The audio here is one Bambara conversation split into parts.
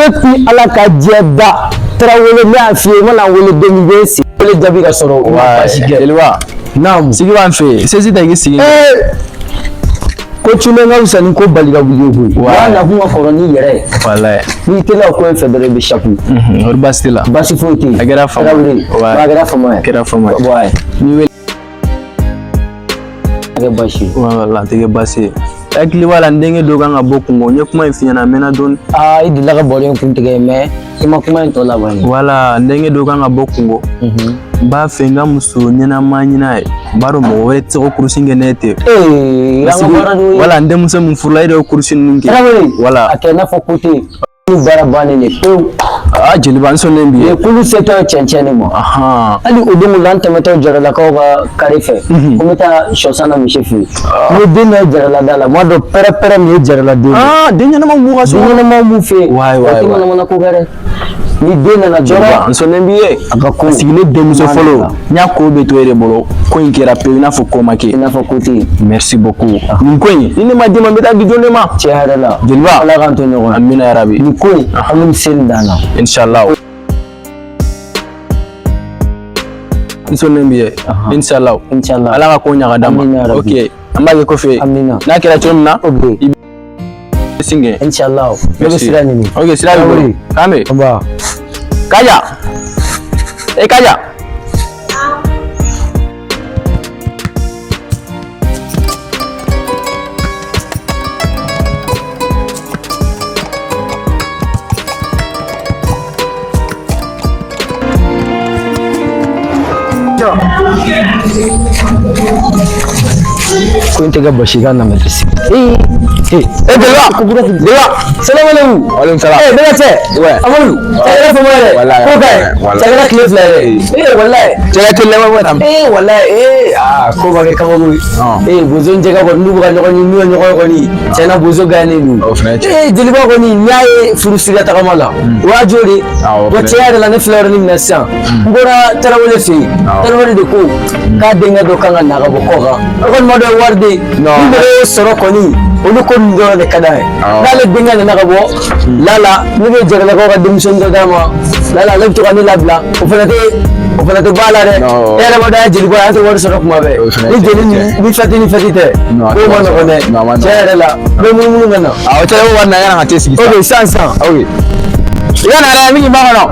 Depuis Ala ka diɲɛ da, Tarawele, ne y'a f'i ye, i mana n wele don min, i bɛ sigi wele jaabi ka sɔrɔ u ma baasi kɛ. Jeliba. Naamu. Sigi b'an fɛ yen, sesi tɛ k'i sigi. Ee, ko cunnen ka fisa ni ko bali ka wuli ye koyi. Wa nakun ka kɔrɔ n'i yɛrɛ ye. Walayi. N'i teliya ko in fɛ dɔrɔn, i bɛ saku. O baasi t'i la. Baasi foyi tɛ yen. A kɛra fama ye. Tarawele. Ouais. A kɛra fama ye. A kɛra fama ye. Ouais. N'i wele. A kɛ baasi ye. Wala, a tɛ kɛ baasi ye. Hakili b'a la, n denkɛ dɔ kan ka bɔ kungo, n ye kuma in f'i ɲɛna, a mɛnna dɔɔni. Aa, i delila ka baro in kun tigɛ, mais i ma kuma in tɔ laban ye. Wala, n denkɛ dɔ kan ka bɔ kungo. N b'a fɛ n ka muso ɲɛnama ɲini a ye. N b'a dɔn mɔgɔ wɛrɛ tɛ se ko kurusi kɛ ne tɛ. Ee, an ka baara dɔ ye. Wala, n denmuso min furula, e de ye kurusi ninnu kɛ. Tarawele. Wala. A kɛ i n'a fɔ ko tɛ yen. Ni baara bannen de pewu. Aa jeliba, n sɔnnen bi ye. Nin kulu setɔ ye cɛncɛn de ma. Hali o don la, an tɛmɛtɔ Jaralakaw ka kare fɛ, ko n bɛ taa sɔ san na misi fɛ yen. N ye den dɔ ye Jarala da la, n b'a dɔn pɛrɛ-pɛrɛ min ye Jarala den ye. Aa, den ɲɛnama b'u ka so. Den ɲɛnamaw b'u fɛ yen. Wayi, wayi, O tɛ wayi. manamana ko kɛ dɛ. Ni den nana dɔrɔn, n sɔnnen b'i ye. A ka ko. Parce que ne denmuso fɔlɔ, n y'a ko bɛɛ to e de bolo. Ko in kɛra pewu i n'a fɔ ko ma kɛ. I n'a fɔ ko tɛ yen. Merci beaucoup. Nin ko in, ni ne ma d'i ma, n bɛ taa di jɔn de ma? Tiɲɛ yɛrɛ la. Jeliba. Ala k'an to ɲɔgɔn ye. Amina yarabi. Nin ko in, an bɛ se nin dan na. Inshallah. N sɔnnen b'i ye. Inshallah. Inshallah. Ala ka ko ɲaga d'an ma. Amina yarabi. Ok. An b'a kɛ kɔfɛ. Amina. N'a kɛra cogo min na, Ok. i bɛ sin kɛ. Inshallah. Ne bɛ sira ɲini. Ok, sira b'i bolo. K'an bɛn. Nba. Kaja. E Kaja. Ko in tɛ kɛ basi ka na mɛtiri sigi. Ee, ee, Jeliba. Jeliba. Salamu aleykum. Waaleykum salam. Ee, ne ka cɛ. Ouais. Amadu, cɛ kɛra fama yɛrɛ. Walayi. Ko ka ɲi. Walayi. Cɛ kɛra tile fila yɛrɛ. Ee, walayi. Cɛ ka teli laban bɔ tan. Ee, walayi, ee, aa, ko ma kɛ kabako ye. Ee, bozo ni jɛgɛ kɔni, n'u bɛ ka ɲɔgɔn ɲini, n'u ye ɲɔgɔn ye kɔni, tiɲɛ na bozo gannen don. O fana ye tiɲɛ. Ee, jeliba kɔni, n'i y'a ye furu sira tagama la, o y'a jo de. Awɔ, o Wa fana. tiɲɛ yɛrɛ la, ne filɛ yɔrɔnin min na sisan, n bɔra Tarawele fɛ yen. Tarawele de ko k'a denkɛ dɔ kan ka na ka bɔ kɔkan. O kɔni ma dɔn ye wari de ye. Non. Ni mɔgɔ y'o sɔrɔ kɔni, olu ko ninnu dɔrɔn de ka d'a ye. N'ale denkɛ nana ka bɔ, lala ne bɛ Jaralakaw ka denmisɛnnin dɔ d'a ma, lala ale bɛ to ka ne labila, o fana tɛ bɔ a la dɛ. Non. E yɛrɛ b'a dɔn, a ye jeli bɔ, an tɛ wari sɔrɔ kuma bɛɛ. O fana Ni ye jeli tiɲɛ. ni fɛti ni fɛti tɛ, Non, a ko ma tɛ nɔgɔn dɛ. Non, a ma nɔgɔn. Tiɲɛ yɛrɛ la, n bɛ munumunu ka na. Awɔ, cɛ, o wari na yanni ka t'e sigi sisan. Ok, sisan sisan. Ok. I ka na dɛ, min k'i ba kɔnɔ.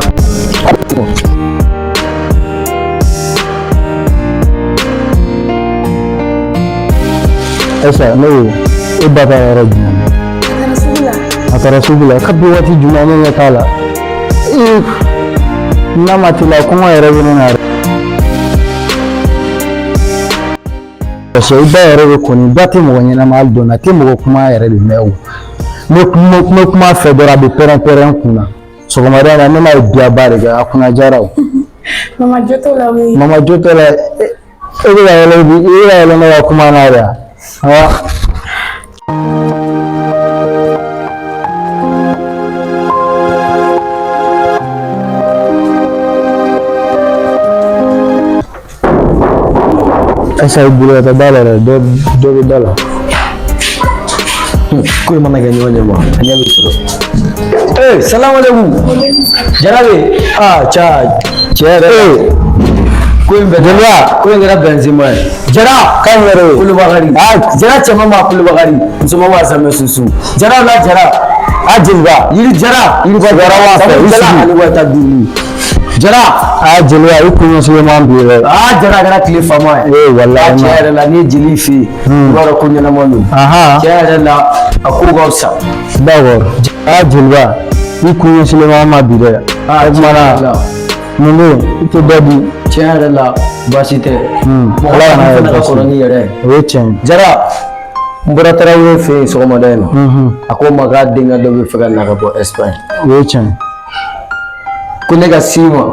Ayisa, ne ko e ba taara yɔrɔ jumɛn? A taara sugu la. A taara sugu la kabi waati jumɛn? Ne ɲɛ t'a la. Ee, n'a ma teliya, kɔngɔ yɛrɛ bɛ ne na yɛrɛ. Parce que i ba yɛrɛ bɛ kɔni, ba tɛ mɔgɔ ɲɛnama hali dɔɔni, a tɛ mɔgɔ kuma yɛrɛ de mɛn o. N bɛ kuma a fɛ dɔrɔn, a bɛ pɛrɛn pɛrɛn n kun na. Sɔgɔmada in na, ne n'a ye diyaba de kɛ, a kunna jara o. Mama jo t'o la koyi. Mama jo t'o la, e bɛ ka yɛlɛ, i bɛ ka yɛlɛ ne ka kuma na de wa? Ayisa, i bolo ka taa da la dɛ, dɔ bɛ da la. Ko in mana kɛ ɲɔgɔn ɲɛ ma, a ɲɛ bɛ sɔrɔ. Ee, salamu aleykum. Jarabi, aa, ca, cɛ yɛrɛ. Ee, ko in bɛ Jeliba. Ko in kɛra Benzema ye. Jara. K'an yɛrɛ ye. Kulubakari. Aa, Jara cɛman b'a Kulubakari, musoman b'a Samɛ Susu. Jara la Jara. A jeliba. Yiri Jara. Yiri Jara b'a fɛ, i Jara sigi. ani wa duuru. Jara. A jeliba, i kun ɲɛsinnen b'an bi dɛ. Aa, Jara kɛra tile faama ye. Ee, walayi. Aa, tiɲɛ yɛrɛ la, n'i ye jeli fɛ yen, i b'a dɔn ko ɲɛnama don. Tiɲɛ yɛrɛ la, a ko ka fisa. D'accord. A jeliba, i kun ɲɛsinnen b'an ma bi dɛ. Aa, O tiɲɛ tuma yɛrɛ na, la. mun bɛ yen? I tɛ dɔ di? Tiɲɛ yɛrɛ la, baasi tɛ. Mɔgɔ Ala kana fana kɛ ka baasi kɔrɔ ye. n'i yɛrɛ ye. O ye tiɲɛ ye. Jara, n bɔra Tarawele fɛ yen sɔgɔmada in na. A ko n ma k'a denkɛ dɔ bɛ fɛ ka na ka bɔ Espagne. O ye tiɲɛ ye. Ko ne ka s'i ma,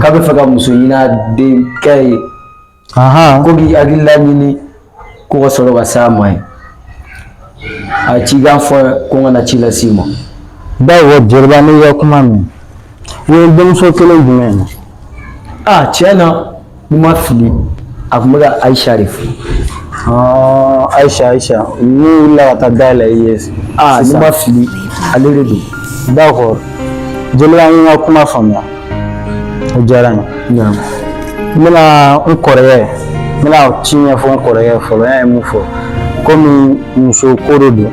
k'a bɛ fɛ ka muso ɲini a denkɛ ye. Ko k'i hakilila ɲini, ko ka sɔrɔ ka s'a ma ye. A ye cikan fɔ n ye ko n kana ci las'i ma. D'accord, jeliba, ne y'i ka kuma mɛn. I ye denmuso kelen jumɛn ye? Aa, tiɲɛ na, ni ma fili, a tun bɛ ka Ayisa de fɔ. Ayisa, Ayisa, n'u wulila ka taa dayɛlɛ i ye. Aa, ni ma fili, ale de don. D'accord. Jeliba, n y'i ka kuma faamuya, o diyara n ye. N bɛna n kɔrɔkɛ, n bɛna ci ɲɛfɔ n kɔrɔkɛ fɔlɔ. N y'a ye mun fɔ, komi muso ko de don,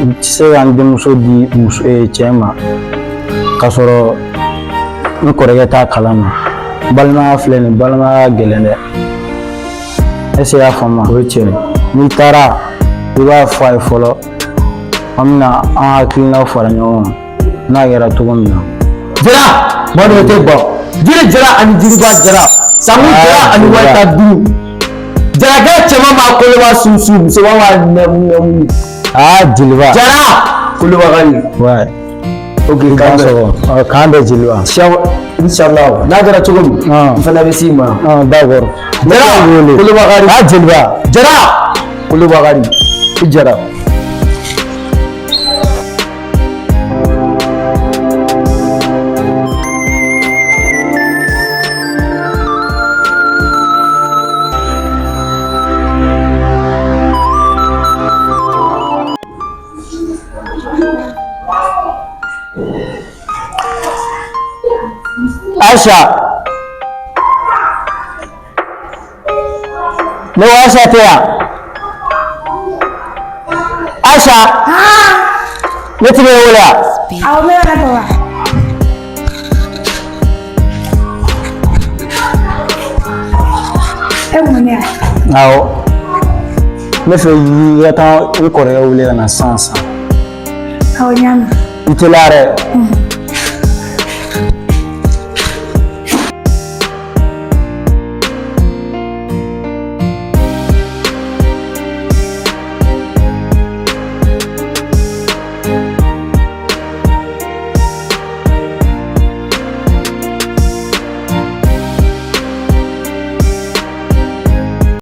n tɛ se ka n denmuso di muso cɛ ma k'a sɔrɔ n kɔrɔkɛ t'a kalama. Balimaya filɛ nin, balimaya ka gɛlɛn dɛ. Est-ce que i y'a faamu? O ye tiɲɛ ye. N'i taara, i b'a fɔ a ye fɔlɔ, an bɛna an hakilinaw fara ɲɔgɔn kan n'a kɛra cogo min na. Jara, maa dɔ tɛ ban jiri jara ani jiriba jara, sanku jara ani warita duuru. Jarakɛ cɛman b'a koloba sunsun, musoman b'a nɛmu nɛmu. Aa jeliba. Jara Kolobakari. Ouais. Ok, k'an bɛn. Sɔgɔ k'an bɛn jeliba. Inshallah, n'a kɛra cogo min, n fana bɛ s'i ma. D'accord. Jara Kolobakari. Aa jeliba. Jara Kolobakari, i jara. Aisha. Ne ko Aisha tɛ yan. Aisha. Ne tɛ ne wele wa? Awɔ, n bɛ na papa. E mun ne yan? Awɔ. Ne fɛ i ka taa n kɔrɔkɛ wele ka na sisan sisan. Awɔ, n y'a mɛn. I teliya dɛ.